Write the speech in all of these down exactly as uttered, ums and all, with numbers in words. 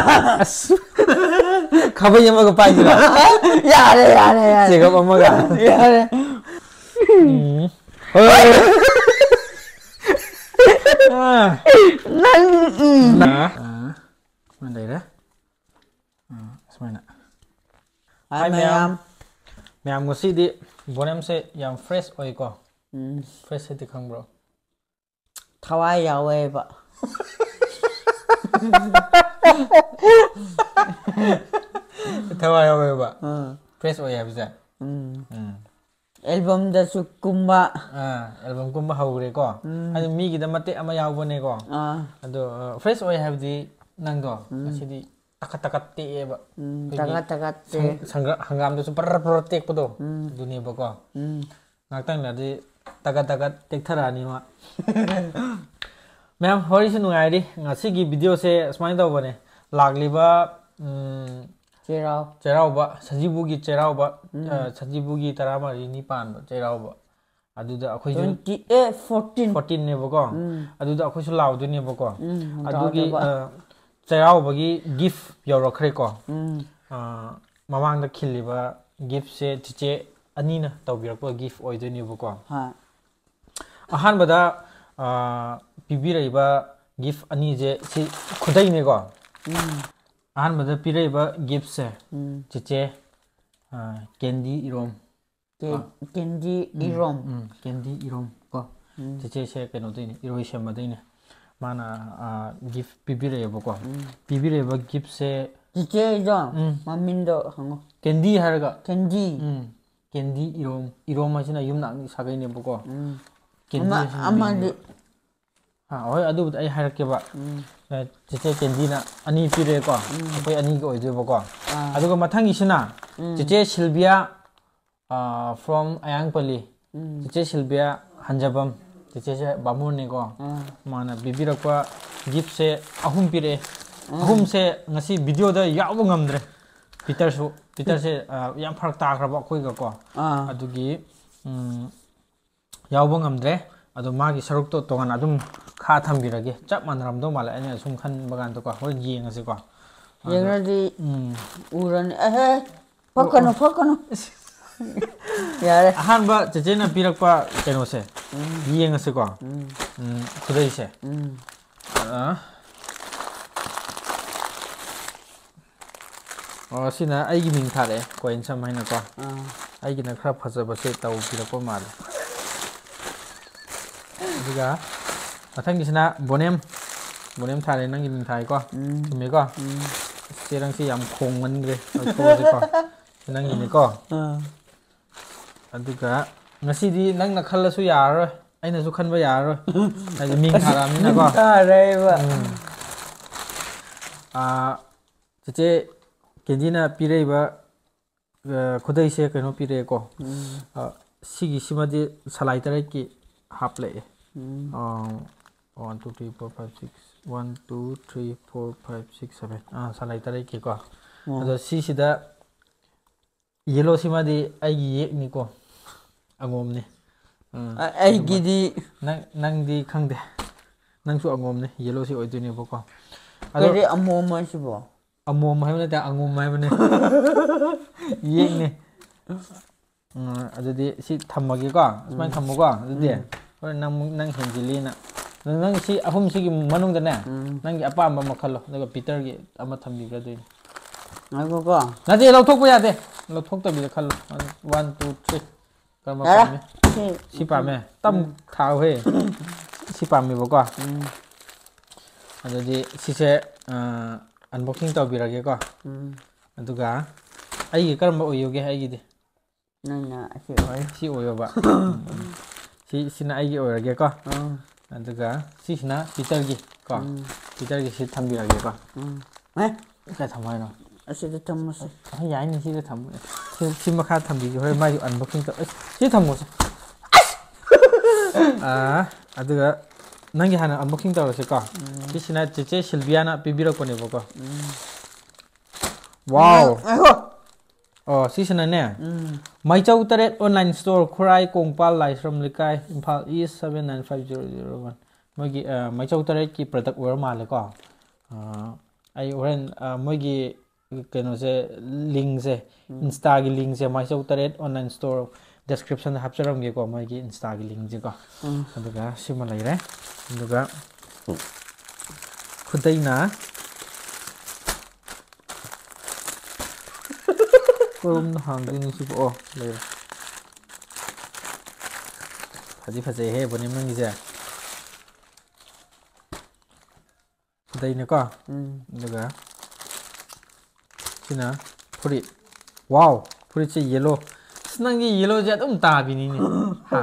ꯑꯁ, ꯈꯥꯕꯩ ꯑꯃꯒ ꯄꯥꯏꯁꯤꯔꯥ? ꯌꯥꯔꯦ ꯌꯥꯔꯦ ꯌꯥꯔꯦ ꯆꯦꯒꯞ ꯑꯃꯒ. ꯌꯥꯔꯦ. ꯎꯝ. ꯍꯣꯏ. ꯑꯥ. ꯅꯪ ꯎꯝ. ꯑꯥ. ꯁꯨꯃꯥꯏꯅ ꯂꯩꯔꯦ. ꯑꯥ, ꯁꯨꯃꯥꯏꯅ. ꯍꯥꯏ ꯃꯌꯥꯝ. ꯃꯌꯥꯝ, ꯉꯁꯤꯗꯤ ꯕꯣꯅꯦꯝꯁꯦ ꯌꯥꯝ ꯐ꯭ꯔꯦꯁ ꯑꯣꯏꯀꯣ. ꯎꯝ. ꯐ꯭ꯔꯦꯁ ꯍꯥꯏꯗꯤ ꯈꯪꯕ꯭ꯔꯣ? ꯊꯋꯥꯏ ꯌꯥꯎꯋꯦꯕ. ꯊꯋꯥꯏ ꯌꯥꯎꯋꯦꯕ. ꯎꯝ. ꯐ꯭ꯔꯦꯁ ꯑꯣꯏ ꯍꯥꯏꯕꯁꯦ. ꯎꯝ. ꯎꯝ. ꯑꯦꯜꯕꯝꯗꯁꯨ ꯀꯨꯝꯕ. ꯑꯥ, ꯑꯦꯜꯕꯝ ꯀꯨꯝꯕ ꯍꯧꯈ꯭ꯔꯦꯀꯣ. ꯎꯝ. ꯍꯥꯏꯗꯤ ꯃꯤꯒꯤꯗ ꯃꯇꯦꯛ ꯑꯃ ꯌꯥꯎꯕꯅꯦꯀꯣ. ꯑꯥ. ꯑꯗꯣ, ꯑ, ꯐ꯭ꯔꯦꯁ ꯑꯣꯏ ꯍꯥꯏꯕꯗꯤ ꯅꯪꯗꯣ ꯉꯁꯤꯗꯤ ꯇꯀꯠ ꯇꯀꯠ ꯇꯦꯛꯑꯦꯕ. ꯎꯝ, ꯑꯩꯈꯣꯏꯒꯤ ꯇꯒꯠ ꯇꯒꯠ ꯇꯦ. ꯁꯪ-, ꯁꯪꯒ-, ꯍꯪꯒꯥꯝꯗꯁꯨ ꯄꯔ ꯄꯔ ꯇꯦꯛꯄꯗꯣ ꯎꯝ. ꯑꯗꯨꯅꯦꯕꯀꯣ. ꯎꯝ. ꯉꯥꯛꯇꯪ ꯂꯩꯔꯗꯤ ꯇꯒꯠ ꯇꯒꯠ ꯇꯦꯛꯊꯔꯛꯑꯅꯤ ꯃꯥ. ꯃꯌꯥꯝ, ꯋꯥꯔꯤꯁꯨ ꯅꯨꯡꯉꯥꯏꯔꯤ. ꯉꯁꯤꯒꯤ ꯚꯤꯗꯤꯑꯣꯁꯦ ꯁꯨꯃꯥꯏꯅ ꯇꯧꯕꯅꯦ. ꯂꯥꯛꯂꯤꯕ, ꯎꯝ, ꯆꯩꯔꯥꯎ. ꯆꯩꯔꯥꯎꯕ, ꯁꯖꯤꯕꯨꯒꯤ ꯆꯩꯔꯥꯎꯕ, ꯑ, ꯁꯖꯤꯕꯨꯒꯤ ꯇꯔꯥꯃꯔꯤꯅꯤ ꯄꯥꯟꯕ ꯆꯩꯔꯥꯎꯕ, ꯑꯗꯨꯗ ꯑꯩꯈꯣꯏꯁꯨ Twenty eight, fourteen. ꯐꯣꯔꯇꯤꯟꯅꯦꯕꯀꯣ. ꯎꯝ. ꯑꯗꯨꯗ ꯑꯩꯈꯣꯏꯁꯨ ꯂꯥꯎꯗꯣꯏꯅꯦꯕꯀꯣ. ꯎꯝ, ꯑꯗꯨꯒꯤ, ꯂꯥꯎꯗꯣꯏꯕ. ꯑ, ꯆꯩꯔꯥꯎꯕꯒꯤ ꯒꯤꯐ ꯌꯧꯔꯛꯈ꯭ꯔꯦꯀꯣ. ꯎꯝ. ꯑ, ꯃꯃꯥꯡꯗ ꯈꯤꯜꯂꯤꯕ ꯒꯤꯐꯁꯦ ꯆꯤꯆꯦ ꯑꯅꯤꯅ ꯇꯧꯕꯤꯔꯛꯄ ꯒꯤꯐ ꯑꯣꯏꯗꯣꯏꯅꯦꯕꯀꯣ. ꯍꯣꯏ. ꯑꯍꯥꯟꯕꯗ, ꯑ, ꯄꯤꯕꯤꯔꯛꯏꯕ ꯒꯤꯐ ꯑꯅꯤꯁꯦ ꯁꯤ ꯈꯨꯗꯩꯅꯦꯀꯣ. ꯎꯝ. ꯑꯍꯥꯟꯕꯗ ꯄꯤꯔꯛꯏꯕ ꯒꯤꯐꯁꯦ ꯎꯝ. ꯆꯤꯆꯦ, ꯑ, ꯀꯦꯟꯗꯤ ꯏꯔꯣꯝ. ꯀꯦ-, ꯀꯦꯟꯗꯤ ꯏꯔꯣꯝ. ꯎꯝ, ꯀꯦꯟꯗꯤ ꯏꯔꯣꯝ ꯀꯣ. ꯎꯝ. ꯆꯤꯆꯦꯁꯦ ꯀꯩꯅꯣꯗꯩꯅꯦ, ꯏꯔꯣꯏꯁꯦꯝꯕꯗꯩꯅꯦ. ꯃꯥꯅ, ꯑ, ꯒꯤꯐ ꯄꯤꯕꯤꯔꯛꯑꯦꯕꯀꯣ. ꯄꯤꯕꯤꯔꯛꯏꯕ ꯒꯤꯐꯁꯦ ꯆꯤꯆꯦꯗꯣ ꯎꯝ. ꯃꯃꯤꯡꯗꯣ ꯍꯪꯉꯣ. ꯀꯦꯟꯗꯤ ꯍꯥꯏꯔꯒ. ꯀꯦꯟꯗꯤ. ꯎꯝ. ꯀꯦꯟꯗꯤ ꯏꯔꯣꯝ, ꯏꯔꯣꯝ ꯍꯥꯏꯁꯤꯅ ꯌꯨꯝꯅꯥꯛ ꯁꯥꯒꯩꯅꯦꯕꯀꯣ. ꯎꯝ. ꯀꯦꯟꯗꯤ ꯑꯃ-, ꯍꯥꯏꯁꯤꯅ ꯑꯃꯗꯤ ꯅꯨꯄꯤꯅꯦꯕ꯫ ꯑꯥ, ꯍꯣꯏ, ꯑꯗꯨꯕꯨꯗꯤ ꯑꯩ ꯍꯥꯏꯔꯛꯀꯦꯕ꯫ ꯎꯝ. ꯑ, ꯆꯤꯆꯦ ꯀꯦꯟꯗꯤꯅ ꯑꯅꯤ ꯄꯤꯔꯛꯑꯦꯀꯣ꯫ ꯑꯩꯈꯣꯏ ꯑꯅꯤꯒꯤ ꯑꯣꯏꯗꯣꯏꯕꯀꯣ꯫ ꯑꯥ. ꯑꯗꯨꯒ ꯃꯊꯪꯒꯤꯁꯤꯅ ꯎꯝ. ꯆꯤꯆꯦ ꯁꯤꯜꯕꯤꯌꯥ, ꯑ, from ꯑꯌꯥꯡꯄꯜꯂꯤ꯫ ꯎꯝ. ꯆꯤꯆꯦ ꯁꯤꯜꯕꯤꯌꯥ ꯍꯟꯖꯕꯝ꯫ ꯆꯤꯆꯦꯁꯦ ꯕꯥꯃꯣꯟꯅꯦꯀꯣ꯫ ꯑꯥ. ꯃꯥꯅ ꯄꯤꯕꯤꯔꯛꯄ ꯒꯤꯐꯁꯦ ꯑꯍꯨꯝ ꯄꯤꯔꯛꯑꯦ꯫ ꯑꯍꯨꯝꯁꯦ ꯉꯁꯤ ꯚꯤꯗꯤꯑꯣꯗ ꯌꯥꯎꯕ ꯉꯝꯗ꯭ꯔꯦ꯫ ꯄꯤꯇꯔꯁꯨ, ꯄꯤꯇꯔꯁꯦ, ꯑ, ꯌꯥꯝ ꯐꯔꯛ ꯇꯥꯈ꯭ꯔꯕ ꯑꯩꯈꯣꯏꯒꯀꯣ꯫ ꯑꯥ. ꯑꯗꯨꯒꯤ, ꯎꯝ, ꯌꯥꯎꯕ ꯉꯝꯗ꯭ꯔꯦ꯫ ꯑꯗꯣ ꯃꯥꯒꯤ ꯁꯔꯨꯛꯇꯣ ꯇꯣꯉꯥꯟꯅ ꯑꯗꯨꯝ ꯈꯥ ꯊꯝꯕꯤꯔꯒꯦ꯫ ꯆꯞ ꯃꯥꯟꯅꯔꯝꯗꯧ ꯃꯥꯜꯂꯦ, ꯑꯩꯅ ꯁꯨꯝ ꯈꯟꯕ ꯀꯥꯟꯗꯀꯣ꯫ ꯍꯣꯔꯦꯟ ꯌꯦꯡꯉꯁꯤꯀꯣ꯫ ꯌꯦꯡꯉꯗꯤ ꯎꯝ ꯎꯔꯅꯤ꯫ ꯑꯦꯍꯦ, ꯐꯛꯀꯅꯨ, ꯐꯛꯀꯅꯨ꯫ ꯌꯥꯔꯦ꯫ ꯑꯍꯥꯟꯕ ꯆꯦꯆꯦꯅ ꯄꯤꯔꯛꯄ ꯀꯩꯅꯣꯁꯦ ꯌꯦꯡꯉꯁꯤꯀꯣ꯫ ꯎꯝ꯫ ꯎꯝ, ꯈꯨꯗꯩꯁꯦ꯫ ꯎꯝ꯫ ꯑ, ꯑꯣ, ꯁꯤꯅ ꯑꯩꯒꯤ ꯃꯤꯡ ꯊꯥꯔꯛꯑꯦ, ꯀꯣꯏꯟꯁꯝ ꯍꯥꯏꯅꯀꯣ꯫ ꯑꯥ꯫ ꯑꯩꯒꯤꯅ ꯈꯔ ꯐꯖꯕꯁꯦ ꯇꯧꯕꯤꯔꯛꯄ ꯃꯥꯜꯂꯦ꯫ ꯑꯗꯨꯒ ꯃꯊꯪꯒꯤꯁꯤꯅ ꯕꯣꯅꯦꯝ꯫ ꯕꯣꯅꯦꯝ ꯊꯥꯔꯦ, ꯅꯪꯒꯤ ꯃꯤꯡ ꯊꯥꯏꯀꯣ꯫ ꯎꯝ꯫ ꯆꯨꯝꯃꯦꯀꯣ? ꯎꯝ꯫ ꯆꯦ ꯅꯪꯁꯤ ꯌꯥꯝ ꯈꯣꯡꯃꯟꯈ꯭ꯔꯦ꯫ ꯂꯧꯊꯣꯛꯑꯁꯤꯀꯣ꯫ ꯁꯤ ꯅꯪꯒꯤꯅꯤꯀꯣ꯫ ꯑꯥ꯫ ꯑꯗꯨꯒ ꯉꯁꯤꯗꯤ ꯅꯪꯅ ꯈꯜꯂꯁꯨ ꯌꯥꯔꯔꯣꯏ, ꯑꯩꯅꯁꯨ ꯈꯟꯕ ꯌꯥꯔꯔꯣꯏ꯫ ꯍꯥꯏꯗꯤ ꯃꯤꯡ ꯊꯥꯔꯛꯑꯕꯅꯤꯅꯀꯣ꯫ ꯊꯥꯔꯛꯑꯦꯕ꯫ ꯎꯝ꯫ ꯑꯥ, ꯆꯦꯆꯦ ꯀꯦꯟꯗꯤꯅ ꯄꯤꯔꯛꯏꯕ, ꯑ, ꯈꯨꯗꯩꯁꯦ ꯀꯩꯅꯣ ꯄꯤꯔꯛꯑꯦꯀꯣ꯫ ꯎꯝ꯫ ꯑ, ꯁꯤꯒꯤꯁꯤꯃꯗꯤ ꯁꯂꯥꯏ ꯇꯔꯦꯠꯀꯤ ꯍꯥꯞꯂꯛꯑꯦ꯫ ꯎꯝ꯫ ꯑ, one, two, three, four, five, six, one, two, three, four, five, six, seven꯫ ꯑ, ꯁꯂꯥꯏ ꯇꯔꯦꯠꯀꯤꯀꯣ꯫ ꯎꯝ꯫ ꯑꯗꯣ ꯁꯤꯁꯤꯗ ꯌꯦꯂꯣꯁꯤꯃꯗꯤ ꯑꯩꯒꯤ ꯌꯦꯛꯅꯤꯀꯣ꯫ ꯑꯉꯣꯝꯅꯤ꯫ ꯎꯝ, ꯑ-, ꯑꯩꯒꯤꯗꯤ ꯅꯪ, ꯅꯪꯗꯤ ꯈꯪꯗꯦ꯫ ꯅꯪꯁꯨ ꯑꯉꯣꯝꯅꯤ꯫ ꯌꯦꯂꯣꯁꯤ ꯑꯣꯏꯗꯣꯏꯅꯦꯕꯀꯣ꯫ ꯑꯗꯣ ꯀꯔꯤ ꯑꯃꯣꯝ ꯍꯥꯏꯁꯤꯕꯣ? ꯑꯃꯣꯝ ꯍꯥꯏꯕ ꯅꯠꯇꯦ, ꯑꯉꯣꯝ ꯍꯥꯏꯕꯅꯦ꯫ ꯌꯦꯛꯅꯦ꯫ ꯎꯝ, ꯑꯗꯨꯗꯤ ꯁꯤ ꯊꯝꯃꯒꯦꯀꯣ꯫ ꯁꯨꯃꯥꯏꯅ ꯎꯝ꯫ ꯊꯝꯃꯨꯀꯣ꯫ ꯑꯗꯨꯗꯤ ꯎꯝ꯫ ꯍꯣꯔꯦꯟ ꯅꯪ, ꯅꯪ ꯍꯦꯟꯖꯤꯜꯂꯤꯅ꯫ ꯑꯗꯨ ꯅꯪ ꯁꯤ ꯑꯍꯨꯝꯁꯤꯒꯤ ꯃꯅꯨꯡꯗꯅꯦ, ꯎꯝ꯫ ꯅꯪꯒꯤ ꯑꯄꯥꯝꯕ ꯑꯃ ꯈꯜꯂꯣ꯫ ꯑꯗꯨꯒ ꯄꯤꯇꯔꯒꯤ ꯑꯃ ꯊꯝꯕꯤꯕ꯭ꯔꯥ ꯑꯗꯨꯏꯅꯦ꯫ ꯉꯥꯏꯈꯣꯀꯣ꯫ ꯅꯠꯇꯦ, ꯂꯧꯊꯣꯛꯄ ꯌꯥꯗꯦ꯫ ꯂꯧꯊꯣꯛꯇꯕꯤꯗ ꯈꯜꯂꯣ꯫ One, two, three꯫ ꯀꯔꯝꯕ ꯌꯥꯔꯦ꯫ ꯄꯥꯝꯃꯤ? ꯁꯤ, ꯁꯤ ꯄꯥꯝꯃꯦ꯫ ꯇꯝ ꯎꯝ꯫ ꯊꯥꯎꯍꯦ꯫ ꯁꯤ ꯄꯥꯝꯃꯦꯕꯀꯣ꯫ ꯎꯝ꯫ ꯑꯗꯨꯗꯤ ꯁꯤꯁꯦ, ꯑ, unboxing ꯇꯧꯕꯤꯔꯒꯦꯀꯣ꯫ ꯎꯝ꯫ ꯑꯗꯨꯒ ꯑꯩꯒꯤ ꯀꯔꯝꯕ ꯑꯣꯏꯌꯨꯒꯦ? ꯑꯩꯒꯤꯗꯤ ꯅꯪꯅ ꯑꯁꯤ ꯑꯣꯏ꯫ ꯁꯤ ꯑꯣꯏꯌꯣꯕ꯫ ꯎꯝ, ꯎꯝ꯫ ꯁꯤ, ꯁꯤꯅ ꯑꯩꯒꯤ ꯑꯣꯏꯔꯒꯦꯀꯣ꯫ ꯎꯝ꯫ ꯑꯗꯨꯒ ꯁꯤꯁꯤꯅ ꯄꯤꯇꯔꯒꯤ ꯀꯣ꯫ ꯎꯝ꯫ ꯄꯤꯇꯔꯒꯤ ꯁꯤ ꯊꯝꯕꯤꯔꯒꯦꯀꯣ꯫ ꯎꯝ꯫ ꯑꯦ? ꯀꯥꯏ ꯊꯝꯃꯣ ꯍꯥꯏꯅꯣ? ꯑꯁꯤꯗ ꯊꯝꯃꯁꯤ꯫ ꯑꯍꯣꯏ, ꯌꯥꯏꯅꯦ, ꯁꯤꯗ ꯊꯝꯃꯣ꯫ ꯁꯤ, ꯁꯤ ꯃꯈꯥ ꯊꯝꯕꯤꯒꯦ꯫ ꯍꯣꯔꯦꯟ ꯃꯥꯒꯤ unboxing ꯇꯧ-, ꯑꯁ, ꯁꯤ ꯊꯝꯃꯣꯁꯦ꯫ ꯑꯥ, ꯑꯗꯨꯒ ꯅꯪꯒꯤ ꯍꯥꯟꯅ unboxing ꯇꯧꯔꯁꯤꯀꯣ꯫ ꯎꯝ꯫ ꯁꯤꯁꯤꯅ ꯆꯦꯆꯦ ꯁꯤꯜꯕꯤꯌꯥꯅ ꯄꯤꯕꯤꯔꯛꯄꯅꯦꯕꯀꯣ꯫ ꯎꯝ꯫ Wow! ꯉꯥꯏꯈꯣ꯫ ꯑꯣ, ꯁꯤꯁꯤꯅꯅꯦ, ꯎꯝ꯫ ꯃꯩꯆꯧ ꯇꯔꯦꯠ online store, ꯈꯨꯔꯥꯏ, ꯀꯣꯡꯄꯥꯜ, ꯂꯥꯏꯁ꯭ꯔꯝ ꯂꯩꯀꯥꯏ, Imphal East seven nine five zero zero one꯫ ꯃꯣꯏꯒꯤ, ꯑ, ꯃꯩꯆꯧ ꯇꯔꯦꯠꯀꯤ product ꯑꯣꯏꯔ ꯃꯥꯜꯂꯦꯀꯣ꯫ ꯑ, ꯑꯩ ꯍꯣꯔꯦꯟ ꯑ, ꯃꯣꯏꯒꯤ ꯀꯩꯅꯣꯁꯦ, ꯂꯤꯡꯁꯦ, ꯏꯟꯁꯇꯥꯒꯤ ꯂꯤꯡꯁꯦ, ꯃꯥꯏꯆꯧ ꯇꯔꯦꯠ ꯑꯣꯟꯂꯥꯏꯟ ꯁ꯭ꯇꯣꯔ ꯗꯦꯁꯀ꯭ꯔꯤꯞꯁꯟꯗ ꯍꯥꯞꯆꯔꯝꯒꯦꯀꯣ, ꯃꯣꯏꯒꯤ ꯏꯟꯁꯇꯥꯒꯤ ꯂꯤꯡꯁꯦꯀꯣ꯫ ꯑꯗꯨꯒ ꯁꯤꯃ ꯂꯩꯔꯦ꯫ ꯑꯗꯨꯒ ꯈꯨꯗꯩꯅ ꯀꯔꯝꯅ ꯍꯥꯡꯗꯣꯏꯅꯣ ꯁꯤꯕꯨ? ꯑꯣ, ꯂꯩꯔꯦ꯫ ꯐꯗꯤ ꯐꯖꯩꯍꯦ, ꯕꯣꯅꯤꯝ, ꯅꯪꯒꯤꯁꯦ꯫ ꯈꯨꯗꯩꯅꯦꯀꯣ꯫ ꯑꯗꯨꯒ ꯁꯤꯅ ꯐꯨꯔꯤꯠ꯫ ꯋꯥꯎ, ꯐꯨꯔꯤꯠꯁꯦ ꯌꯦꯂꯣ꯫ ꯑꯁ, ꯅꯪꯒꯤ ꯌꯦꯂꯣꯁꯦ ꯑꯗꯨꯝ ꯇꯥꯕꯤꯅꯤꯅꯦ꯫ ꯍꯥ?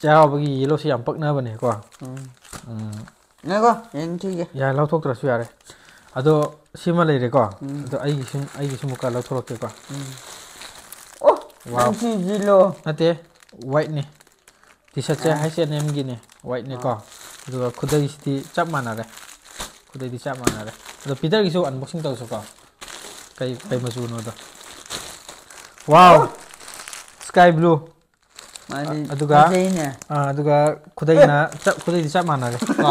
ꯆꯩꯔꯥꯎꯕꯒꯤ ꯌꯦꯂꯣꯁꯦ ꯌꯥꯝ ꯄꯛꯅꯕꯅꯦꯀꯣ꯫ ꯎꯝ꯫ ꯉꯥꯏꯈꯣ, ꯌꯦꯡꯊꯤꯒꯦ꯫ ꯌꯥꯏ, ꯂꯧꯊꯣꯛꯇ꯭ꯔꯁꯨ ꯌꯥꯔꯦ꯫ ꯑꯗꯣ ꯁꯤꯃ ꯂꯩꯔꯦꯀꯣ꯫ ꯎꯝ꯫ ꯑꯗꯣ ꯑꯩꯒꯤ ꯁꯨꯝ, ꯑꯩꯒꯤ ꯁꯨꯝ ꯑꯃꯨꯛꯀ ꯂꯧꯊꯣꯔꯛꯀꯦꯀꯣ꯫ ꯎꯝ꯫ ꯑꯣ, ꯋꯥꯎ꯫ ꯅꯪ ꯁꯤ ꯖꯤꯂꯣ꯫ ꯅꯠꯇꯦ, ꯋꯥꯏꯠꯅꯤ꯫ ꯇꯤ ꯁꯥꯔꯠꯁꯦ ꯑꯥ꯫ ꯍꯩꯁ ꯑꯦꯟ ꯑꯦꯝꯒꯤꯅꯦ, ꯋꯥꯏꯠꯅꯤꯀꯣ꯫ ꯑꯥ꯫ ꯑꯗꯨꯒ ꯈꯨꯗꯩꯁꯤꯗꯤ ꯆꯞ ꯃꯥꯟꯅꯔꯦ꯫ ꯈꯨꯗꯩꯗꯤ ꯆꯞ ꯃꯥꯟꯅꯔꯦ꯫ ꯑꯗꯣ ꯄꯤꯇꯔꯒꯤꯁꯨ ꯑꯟꯕꯣꯛꯁꯤꯡ ꯇꯧꯁꯤꯀꯣ꯫ ꯀꯩ, ꯀꯩ ꯃꯆꯨꯅꯣꯗꯣ꯫ ꯋꯥꯎ! ꯑꯣ! Sky blue. ꯃꯥꯗꯤ ꯑꯗꯨꯒ, ꯐꯖꯩꯅꯦ꯫ ꯑꯥ, ꯑꯗꯨꯒ ꯈꯨꯗꯩꯅ ꯆꯞ, ꯈꯨꯗꯩꯗꯤ ꯆꯞ ꯃꯥꯟꯅꯔꯦ ꯀꯣ꯫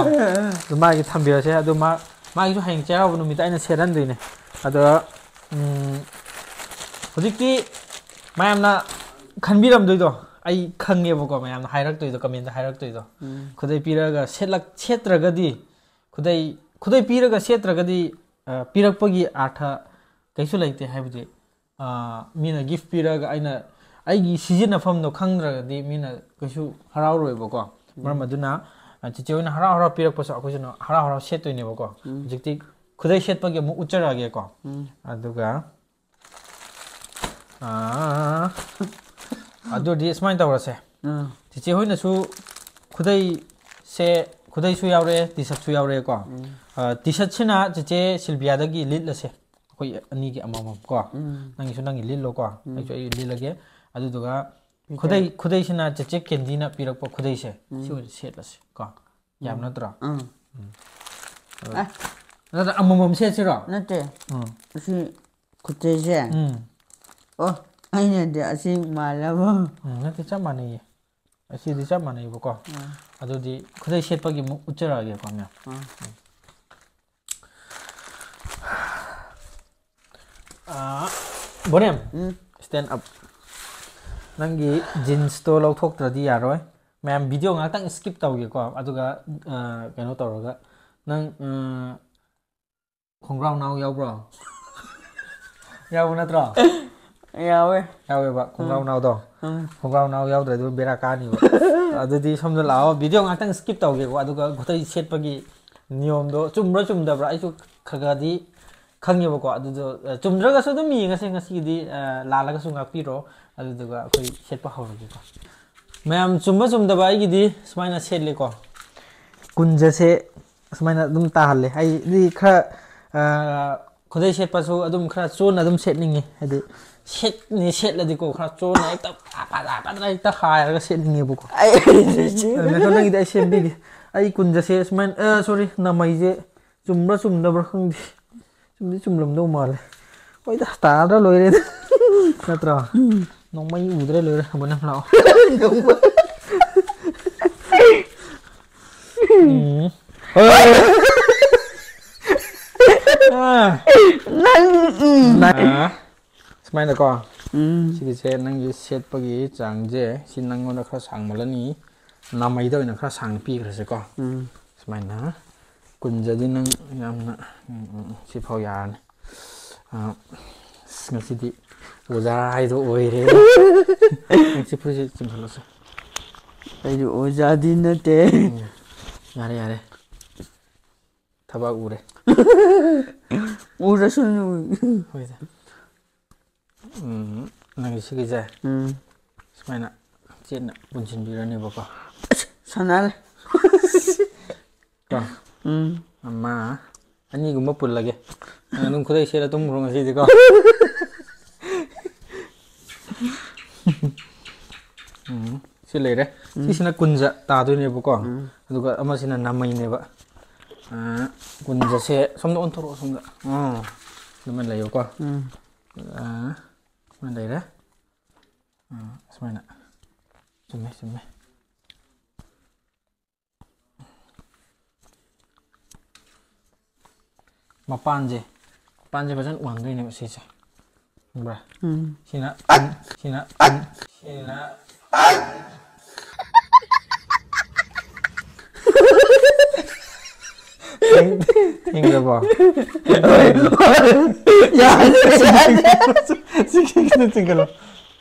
ꯑꯗꯨ ꯃꯥꯒꯤ ꯊꯝꯕꯤꯔꯁꯦ꯫ ꯑꯗꯨ ꯃꯥ, ꯃꯥꯒꯤꯁꯨ ꯍꯌꯦꯡ ꯆꯩꯔꯥꯎꯕ ꯅꯨꯃꯤꯠꯇ ꯑꯩꯅ ꯁꯦꯠꯍꯟꯗꯣꯏꯅꯦ꯫ ꯑꯗꯣ, ꯎꯝ, ꯍꯧꯖꯤꯛꯇꯤ ꯃꯌꯥꯝꯅ ꯈꯟꯕꯤꯔꯝꯗꯣꯏꯗꯣ ꯑꯩ ꯈꯪꯉꯦꯕꯀꯣ, ꯃꯌꯥꯝꯅ ꯍꯥꯏꯔꯛꯇꯣꯏꯗꯣ, ꯀꯃꯦꯟꯗ ꯍꯥꯏꯔꯛꯇꯣꯏꯗꯣ꯫ ꯎꯝ꯫ ꯈꯨꯗꯩ ꯄꯤꯔꯒ ꯁꯦꯠꯂꯛ-, ꯁꯦꯠꯇ꯭ꯔꯒꯗꯤ, ꯈꯨꯗꯩ, ꯈꯨꯗꯩ ꯄꯤꯔꯒ ꯁꯦꯠꯇ꯭ꯔꯒꯗꯤ, ꯑ, ꯄꯤꯔꯛꯄꯒꯤ ꯑꯥꯔꯊ ꯀꯩꯁꯨ ꯂꯩꯇꯦ꯫ ꯍꯥꯏꯕꯗꯤ, ꯑ, ꯃꯤꯅ ꯒꯤꯐ ꯄꯤꯔꯒ ꯑꯩꯅ ꯑꯩꯒꯤ ꯁꯤꯖꯤꯟꯅꯐꯝꯗꯣ ꯈꯪꯗ꯭ꯔꯒꯗꯤ ꯃꯤꯅ ꯀꯩꯁꯨ ꯍꯔꯥꯎꯔꯣꯏꯕꯀꯣ꯫ ꯃꯔꯝ ꯎꯝ꯫ ꯑꯗꯨꯅ, ꯑ, ꯆꯤꯆꯦ ꯍꯣꯏꯅ ꯍꯔꯥꯎ ꯍꯔꯥꯎ ꯄꯤꯔꯛꯄꯁꯨ ꯑꯩꯈꯣꯏꯁꯨ ꯍꯔꯥꯎ ꯍꯔꯥꯎ ꯁꯦꯠꯇꯣꯏꯅꯦꯕꯀꯣ꯫ ꯎꯝ꯫ ꯍꯧꯖꯤꯛꯇꯤ ꯈꯨꯗꯩ ꯁꯦꯠꯄꯒꯤ ꯑꯃꯨꯛ ꯎꯠꯆꯔꯛꯑꯒꯦꯀꯣ꯫ ꯎꯝ꯫ ꯑꯗꯨꯒ, ꯑ, ꯑꯗꯨꯗꯤ ꯁꯨꯃꯥꯏꯅ ꯇꯧꯔꯁꯦ꯫ ꯎꯝ꯫ ꯆꯤꯆꯦ ꯍꯣꯏꯅꯁꯨ ꯈꯨꯗꯩꯁꯦ, ꯈꯨꯗꯩꯁꯨ ꯌꯥꯎꯔꯦ, ꯇꯤ ꯁꯥꯔꯠꯁꯨ ꯌꯥꯎꯔꯦꯀꯣ꯫ ꯎꯝ꯫ ꯑ, ꯇꯤ ꯁꯥꯔꯠꯁꯤꯅ ꯆꯤꯆꯦ ꯁꯤꯜꯕꯤꯌꯥꯗꯒꯤ ꯂꯤꯠꯂꯁꯦ꯫ ꯑꯩꯈꯣꯏ ꯑꯅꯤꯒꯤ ꯑꯃꯃꯝ ꯀꯣ꯫ ꯎꯝ꯫ ꯅꯪꯒꯤꯁꯨ ꯅꯪꯒꯤ ꯂꯤꯠꯂꯣꯀꯣ꯫ ꯎꯝ꯫ ꯑꯩꯁꯨ ꯑꯩ ꯂꯤꯠꯂꯒꯦ꯫ ꯑꯗꯨꯗꯨꯒ ꯄꯤꯇꯔ꯫ ꯈꯨꯗꯩ, ꯈꯨꯗꯩꯁꯤꯅ ꯆꯤꯆꯦ ꯀꯦꯟꯗꯤꯅ ꯄꯤꯔꯛꯄ ꯈꯨꯗꯩꯁꯦ꯫ ꯎꯝ꯫ ꯁꯤ ꯑꯣꯏꯅ ꯁꯦꯠꯂꯁꯤ ꯀꯣ꯫ ꯌꯥꯕ ꯎꯝ꯫ ꯅꯠꯇ꯭ꯔꯣ? ꯎꯝ꯫ ꯎꯝ꯫ ꯑꯗꯣ ꯑꯦ꯫ ꯅꯠꯇ꯭ꯔ ꯑꯃꯃꯝ ꯁꯦꯠꯁꯤꯔꯣ? ꯅꯠꯇꯦ꯫ ꯎꯝ꯫ ꯁꯤ ꯈꯨꯠꯇꯩꯁꯦ꯫ ꯎꯝ꯫ ꯑꯣ, ꯑꯩꯅꯗꯤ ꯑꯁꯤ ꯃꯥꯜꯂꯕ꯫ ꯎꯝ, ꯅꯠꯇꯦ, ꯆꯞ ꯃꯥꯟꯅꯩꯌꯦ꯫ ꯑꯁꯤꯗꯤ ꯆꯞ ꯃꯥꯟꯅꯩꯕꯀꯣ꯫ ꯎꯝ꯫ ꯑꯗꯨꯗꯤ ꯈꯨꯗꯩ ꯁꯦꯠꯄꯒꯤ ꯑꯃꯨꯛ ꯎꯠꯆꯔꯛꯑꯒꯦꯀꯣ, ꯃꯦꯝ꯫ ꯎꯝ꯫ ꯕꯣꯅꯦꯝ, ꯎꯝ. Stand up. ꯅꯪꯒꯤ ꯖꯤꯟꯁꯇꯣ ꯂꯧꯊꯣꯛꯇ꯭ꯔꯗꯤ ꯌꯥꯔꯣꯏ. ꯃꯌꯥꯝ, ꯚꯤꯗꯤꯑꯣ ꯉꯥꯛꯇꯪ skip ꯇꯧꯒꯦꯀꯣ, ꯑꯗꯨꯒ, ꯑ, ꯀꯩꯅꯣ ꯇꯧꯔꯒ ꯅꯪ, ꯑ, ꯈꯣꯡꯒ꯭ꯔꯥꯎ ꯅꯥꯎ ꯌꯥꯎꯕ꯭ꯔꯣ? ꯌꯥꯎꯕ ꯅꯠꯇ꯭ꯔꯣ? ꯌꯥꯎꯋꯦ. ꯌꯥꯎꯋꯦꯕ, ꯈꯣꯡꯒ꯭ꯔꯥꯎ ꯎꯝ. ꯅꯥꯎꯗꯣ. ꯎꯝ. ꯈꯣꯡꯒ꯭ꯔꯥꯎ ꯅꯥꯎ ꯌꯥꯎꯗ꯭ꯔꯗꯤ ꯕꯦꯔꯥ ꯀꯥꯅꯤꯕ꯫ ꯑꯗꯨꯗꯤ ꯁꯣꯝꯗ ꯂꯥꯛꯑꯣ, ꯚꯤꯗꯤꯑꯣ ꯉꯥꯛꯇꯪ skip ꯇꯧꯒꯦꯀꯣ, ꯑꯗꯨꯒ ꯈꯨꯗꯩ ꯁꯦꯠꯄꯒꯤ ꯅꯤꯌꯣꯝꯗꯣ ꯆꯨꯝꯕ꯭ꯔꯥ ꯆꯨꯝꯗꯕ꯭ꯔꯥ ꯑꯩꯁꯨ ꯈꯔ ꯈꯔꯗꯤ ꯈꯪꯉꯦꯕꯀꯣ꯫ ꯑꯗꯨꯗꯣ, ꯑ, ꯆꯨꯝꯗ꯭ꯔꯒꯁꯨ ꯑꯗꯨꯝ ꯌꯦꯡꯉꯁꯦ ꯉꯁꯤꯒꯤꯗꯤ, ꯑ, ꯂꯥꯜꯂꯒꯁꯨ ꯉꯥꯛꯄꯤꯔꯣ꯫ ꯑꯗꯨꯗꯨꯒ ꯑꯩꯈꯣꯏ ꯁꯦꯠꯄ ꯍꯧꯔꯒꯦꯀꯣ꯫ ꯃꯌꯥꯝ, ꯆꯨꯝꯕ ꯆꯨꯝꯗꯕ ꯑꯩꯒꯤꯗꯤ ꯁꯨꯃꯥꯏꯅ ꯁꯦꯠꯂꯦꯀꯣ꯫ ꯀꯨꯟꯖꯁꯦ ꯁꯨꯃꯥꯏꯅ ꯑꯗꯨꯝ ꯇꯥꯍꯜꯂꯦ꯫ ꯑꯩꯗꯤ ꯈꯔ, ꯑ, ꯈꯨꯗꯩ ꯁꯦꯠꯄꯁꯨ ꯑꯗꯨꯝ ꯈꯔ ꯆꯣꯟꯅ ꯑꯗꯨꯝ ꯁꯦꯠꯅꯤꯡꯉꯤ꯫ ꯍꯥꯏꯗꯤ ꯁꯦꯠꯅꯤ ꯁꯦꯠꯂꯗꯤꯀꯣ, ꯈꯔ ꯆꯣꯟꯅ ꯍꯦꯛꯇ ꯐꯗ꯭ꯔꯥ ꯐꯗ꯭ꯔꯥ ꯍꯦꯛꯇ ꯍꯥꯏꯔꯒ ꯁꯦꯠꯅꯤꯡꯉꯦꯕꯀꯣ꯫ ꯑꯩ ꯑꯗꯨ ꯉꯥꯏꯈꯣ, ꯅꯪꯒꯤꯗꯤ ꯑꯩ ꯁꯦꯝꯕꯤꯒꯦ꯫ ꯑꯩ ꯀꯨꯟꯖꯁꯦ ꯁꯨꯃꯥꯏꯅ, ꯑ, sorry, ꯅꯃꯩꯁꯦ ꯆꯨꯝꯕ꯭ꯔꯥ ꯆꯨꯝꯗꯕ꯭ꯔꯥ ꯈꯪꯗꯦ꯫ ꯆꯨꯝꯗꯤ ꯆꯨꯝꯂꯝꯗꯧ ꯃꯥꯜꯂꯦ꯫ ꯍꯣꯏꯗ, ꯇꯥꯗ꯭ꯔꯥ ꯂꯣꯏꯔꯦꯗ꯫ ꯅꯠꯇ꯭ꯔꯣ? ꯎꯝ. ꯅꯣꯡꯃꯩ ꯎꯗ꯭ꯔꯥ ꯂꯣꯏꯔꯦ꯫ ꯕꯣꯅꯦꯝ ꯂꯥꯛꯑꯣ. ꯎꯝ. ꯑꯥ. ꯅꯪ, ꯎꯝ. ꯑꯥ. ꯁꯨꯃꯥꯏꯅꯀꯣ, ꯎꯝ. ꯁꯤꯒꯤꯁꯦ ꯅꯪꯒꯤ ꯁꯦꯠꯄꯒꯤ ꯆꯥꯡꯁꯦ, ꯁꯤ ꯅꯪꯉꯣꯟꯗ ꯈꯔ ꯁꯥꯡꯃꯜꯂꯅꯤ, ꯅꯥꯃꯩꯗ ꯑꯣꯏꯅ ꯈꯔ ꯁꯥꯡꯅ ꯄꯤꯈ꯭ꯔꯁꯦꯀꯣ꯫ ꯎꯝ. ꯁꯨꯃꯥꯏꯅ ꯀꯨꯟꯖꯗꯤ ꯅꯪ ꯌꯥꯝꯅ, ꯎꯝ, ꯎꯝ, ꯎꯝ, ꯁꯤꯐꯥꯎ ꯌꯥꯔꯅꯤ꯫ ꯑꯥ, ꯑꯁ, ꯉꯁꯤꯗꯤ ꯑꯣꯖꯥ ꯍꯥꯏꯗꯣ ꯑꯣꯏꯔꯦ꯫ ꯅꯪ ꯁꯤ ꯐꯨꯔꯤꯠꯁꯦ ꯆꯤꯡꯈꯠꯂꯣꯁꯦ꯫ ꯑꯩꯁꯨ ꯑꯣꯖꯥꯗꯤ ꯅꯠꯇꯦ꯫ ꯎꯝ, ꯌꯥꯔꯦ, ꯌꯥꯔꯦ꯫ ꯊꯕꯛ ꯎꯔꯦ꯫ ꯎꯔꯁꯅꯨ꯫ ꯍꯣꯏꯗ꯫ ꯎꯝ, ꯅꯪꯒꯤ ꯁꯤꯒꯤꯁꯦ ꯎꯝ. ꯁꯨꯃꯥꯏꯅ ꯆꯦꯠꯅ ꯄꯨꯟꯁꯤꯟꯕꯤꯔꯅꯦꯕꯀꯣ꯫ ꯑꯁ, ꯁꯥꯟꯅꯔꯦ꯫ ꯀꯣ? ꯎꯝ. ꯑꯃ, ꯑꯅꯤꯒꯨꯝꯕ ꯄꯨꯜꯂꯒꯦ꯫ ꯅꯪ ꯑꯗꯨꯝ ꯈꯨꯗꯩ ꯁꯦꯠꯂ ꯇꯨꯝꯈ꯭ꯔꯣ ꯉꯁꯤꯗꯤꯀꯣ꯫ ꯎꯝ, ꯁꯤ ꯂꯩꯔꯦ꯫ ꯎꯝ. ꯁꯤꯁꯤꯅ ꯀꯨꯟꯖ ꯇꯥꯗꯣꯏꯅꯦꯕꯀꯣ꯫ ꯎꯝ. ꯑꯗꯨꯒ ꯑꯃꯁꯤꯅ ꯅꯥꯃꯩꯅꯦꯕ꯫ ꯑꯥ, ꯀꯨꯟꯖꯁꯦ ꯁꯣꯝꯗ ꯑꯣꯟꯊꯣꯔꯛꯑꯣ, ꯁꯣꯝꯗ꯫ ꯑꯥ, ꯑꯗꯨꯃꯥꯏꯅ ꯂꯩꯌꯨꯀꯣ꯫ ꯎꯝ. ꯑꯥ, ꯁꯨꯃꯥꯏꯅ ꯂꯩꯔꯦ꯫ ꯑꯥ, ꯁꯨꯃꯥꯏꯅ꯫ ꯆꯨꯝꯃꯦ, ꯆꯨꯝꯃꯦ꯫ ꯃꯄꯥꯟꯁꯦ, ꯃꯄꯥꯟꯁꯦ ꯐꯖꯅ ꯎꯍꯟꯗꯣꯏꯅꯦꯕ ꯁꯤꯁꯦ꯫ ꯈꯪꯕ꯭ꯔꯥ? ꯎꯝ꯫ ꯁꯤꯅ ꯁꯤꯅ ꯁꯤꯅ ꯊꯦꯡ- ꯊꯦꯡꯈ꯭ꯔꯕꯣ? ꯌꯥꯗꯦ, ꯌꯥꯗꯦ, ꯁꯤ ꯈꯤꯇꯪ ꯆꯤꯡꯈꯠꯂꯣ.